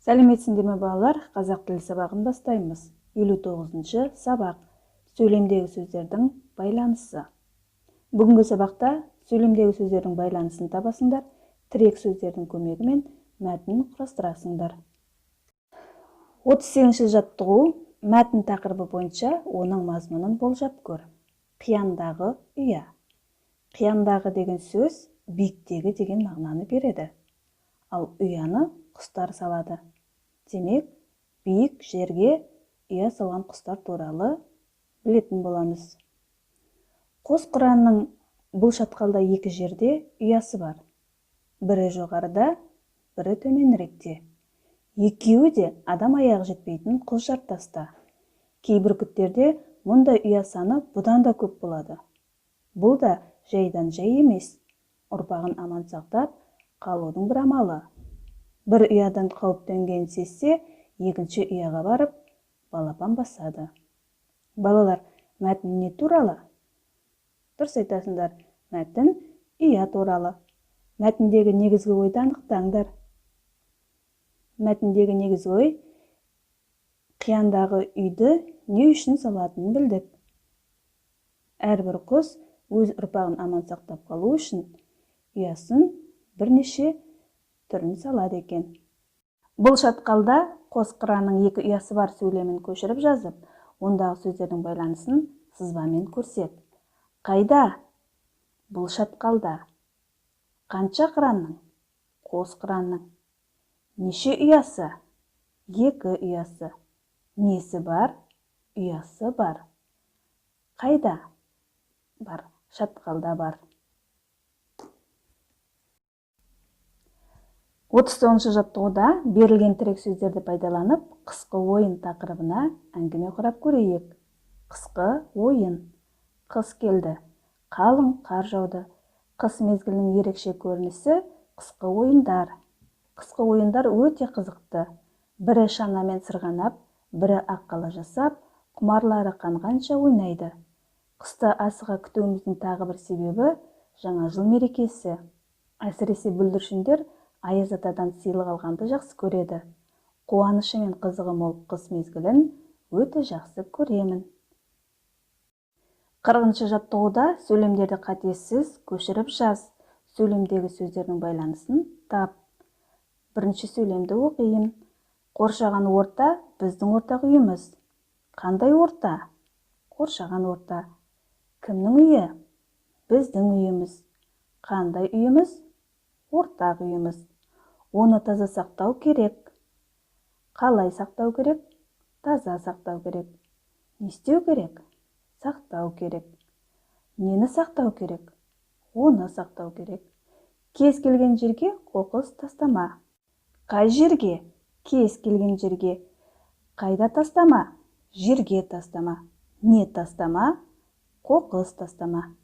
Сәлеметсіңдер ме, балалар? Қазақ тілі сабағын бастаймыз. 59-шы сабақ. Сөйлемдегі сөздердің байланысы. Бүгінгі сабақта сөйлемдегі сөздердің байланысын табасыңдар, тірек сөздердің көмегімен мәтін құрастырасыңдар. 38-ші жаттығу. Мәтін тақырыбы бойынша оның мазмұнын болжап көр. Қияндағы ұя. Қияндағы деген сөз биіктегі деген мағынаны береді. Ал ұяны құстар салады. Демек, биік жерге ұя салған құстар туралы білетін боламыз. Қос қыранның бұл шатқалда екі жерде ұясы бар. Бірі жоғарыда, бірі төменіректе. Екеуі де адам аяғы жетпейтін құз жартаста. Кей бүркіттерде мұндай ұя саны бұдан да көп болады. Бұл да жайдан жай емес, ұрпағын аман сақтап қалудың бір амалы. Бір ұядан қауіп төнгенін сезсе, екінші ұяға барып, балапан басады. Балалар, мәтін не туралы? Дұрыс айтасыңдар, мәтін ұя туралы. Мәтіндегі негізгі ойды анықтаңдар. Мәтіндегі негізгі ой қияндағы үйді не үшін салатынын білдік. Әрбір құс өз ұрпағын аман сақтап қалу үшін ұясын бірнеше түрін салады екен. Бұл шатқалда қос қыранның екі ұясы бар сөйлемін көшіріп жазып, ондағы сөздердің байланысын сызбамен көрсет. Қайда? Бұл шатқалда. Қанша қыранның? Қос қыранның. Неше ұясы? Екі ұясы. Несі бар? Ұясы бар. Қайда? Бар. Шатқалда бар. 39-шы жаттығуда берілген тірек сөздерді пайдаланып, қысқы ойын тақырыбына әңгіме құрап көрейік. Қысқы ойын. Қыс келді. Қалың қар жауды. Қыс мезгілінің ерекше көрінісі қысқы ойындар. Қысқы ойындар өте қызықты. Бірі шанамен сырғанап, бірі аққала жасап, құмарлары қанғанша ойнайды. Қысты асыға күтуіміздің тағы бір себебі жаңа жыл мерекесі. Әсіресе бүлдіршіндер Аяз атадан сыйлық алғанды жақсы көреді. Қуанышы мен қызығы мол қыс мезгілін өте жақсы көремін. 40-шы жаттығуда сөйлемдерді қатесіз көшіріп жаз. Сөйлемдегі сөздердің байланысын тап. Бірінші сөйлемді оқиын. Қоршаған орта біздің ортақ үйіміз. Қандай орта? Қоршаған орта. Кімнің үйі? Біздің үйіміз. Қандай үйіміз? Ортақ үйіміз. Оны таза сақтау керек. Қалай сақтау керек? Таза сақтау керек. Не істеу керек? Сақтау керек. Нені сақтау керек? Оны сақтау керек. Кез келген жерге қоқыс тастама. Қай жерге? Кез келген жерге. Қайда тастама? Жерге тастама. Не тастама? Қоқыс тастама.